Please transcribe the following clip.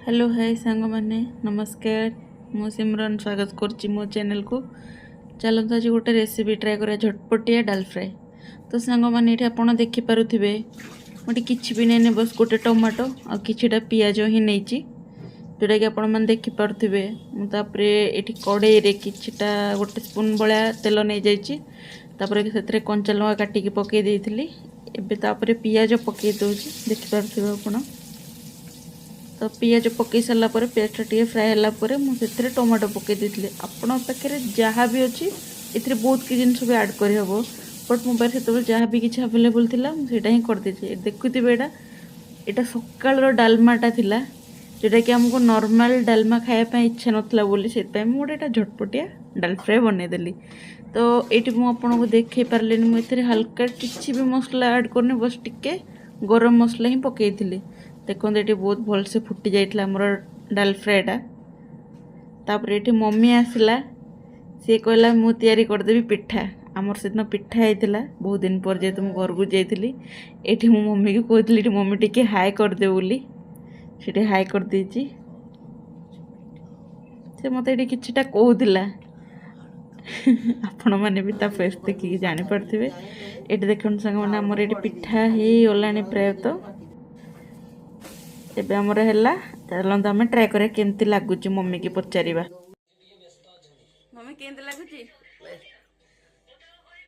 Hello, ହାଏ ସାଙ୍ଗମାନେ, ନମସ୍କାର। ମୁଁ ସିମରନ୍, ସ୍ୱାଗତ କରୁଛି ମୋ ଚ୍ୟାନେଲକୁ। ଚାଲନ୍ତୁ, ଆଜି ଗୋଟେ ରେସିପି ଟ୍ରାଏ କରିବା, ଝଟପଟିଆ ଡାଲ ଫ୍ରାଏ। ତ ସାଙ୍ଗମାନେ, ଏଇଠି ଆପଣ ଦେଖିପାରୁଥିବେ, ମୁଁ ଏଠି କିଛି ବି ନେଇନି, ବସ୍ ଗୋଟେ ଟମାଟୋ ଆଉ କିଛିଟା ପିଆଜ ହିଁ ନେଇଛି, ଯେଉଁଟାକି ଆପଣମାନେ ଦେଖିପାରୁଥିବେ। ମୁଁ ତାପରେ ଏଠି କଡ଼େଇରେ କିଛିଟା ଗୋଟେ ସ୍ପୁନ୍ ଭଳିଆ ତେଲ ନେଇଯାଇଛି। ତାପରେ ସେଥିରେ କଞ୍ଚା ଲଙ୍କା କାଟିକି ପକାଇ ଦେଇଥିଲି। ଏବେ ତାପରେ ପିଆଜ ପକାଇ ଦେଉଛି, ଦେଖିପାରୁଥିବେ ଆପଣ। ତ ପିଆଜ ପକାଇ ସାରିଲା ପରେ, ପିଆଜଟା ଟିକେ ଫ୍ରାଏ ହେଲା ପରେ ମୁଁ ସେଥିରେ ଟମାଟୋ ପକାଇ ଦେଇଥିଲି। ଆପଣଙ୍କ ପାଖରେ ଯାହା ବି ଅଛି, ଏଥିରେ ବହୁତ କିଛି ଜିନିଷ ବି ଆଡ଼୍ କରିହେବ, ବଟ୍ ମୋ ପାଖରେ ସେତେବେଳେ ଯାହା ବି କିଛି ଆଭେଲେବୁଲ୍ ଥିଲା, ମୁଁ ସେଇଟା ହିଁ କରିଦେଇଛି। ଦେଖୁଥିବେ, ଏଇଟା ସକାଳର ଡାଲମାଟା ଥିଲା, ଯେଉଁଟାକି ଆମକୁ ନର୍ମାଲ୍ ଡାଲମା ଖାଇବା ପାଇଁ ଇଚ୍ଛା ନଥିଲା ବୋଲି ସେଥିପାଇଁ ମୁଁ ଗୋଟେ ଏଇଟା ଝଟପଟିଆ ଡାଲ ଫ୍ରାଏ ବନେଇଦେଲି। ତ ଏଇଠି ମୁଁ ଆପଣଙ୍କୁ ଦେଖାଇ ପାରିଲିନି, ମୁଁ ଏଥିରେ ହାଲକା କିଛି ବି ମସଲା ଆଡ଼୍ କରିନି, ବସ୍ ଟିକେ ଗରମ ମସଲା ହିଁ ପକାଇଥିଲି। ଦେଖନ୍ତୁ, ଏଠି ବହୁତ ଭଲସେ ଫୁଟି ଯାଇଥିଲା ଆମର ଡାଲ ଫ୍ରାଏଟା। ତାପରେ ଏଠି ମମି ଆସିଲା, ସିଏ କହିଲା ମୁଁ ତିଆରି କରିଦେବି ପିଠା। ଆମର ସେଦିନ ପିଠା ହେଇଥିଲା ବହୁତ ଦିନ ପରେ, ଯେହେତୁ ମୁଁ ଘରକୁ ଯାଇଥିଲି। ଏଠି ମୁଁ ମମିକୁ କହୁଥିଲି, ଏଠି ମମି ଟିକେ ହାଏ କରିଦେ ବୋଲି। ସେଠି ହାଏ କରିଦେଇଛି। ସେ ମୋତେ ଏଠି କିଛିଟା କହୁଥିଲା, ଆପଣମାନେ ବି ତା ଫେସ୍ ଦେଖିକି ଜାଣିପାରୁଥିବେ। ଏଠି ଦେଖନ୍ତୁ ସାଙ୍ଗମାନେ, ଆମର ଏଠି ପିଠା ହେଇଗଲାଣି ପ୍ରାୟତଃ। ଏବେ ଆମର ହେଲା, ଚାଲନ୍ତୁ ଆମେ ଟ୍ରାଏ କରିବା କେମିତି ଲାଗୁଛି, ମମିକି ପଚାରିବା। ମମି, କେମିତି ଲାଗୁଛି?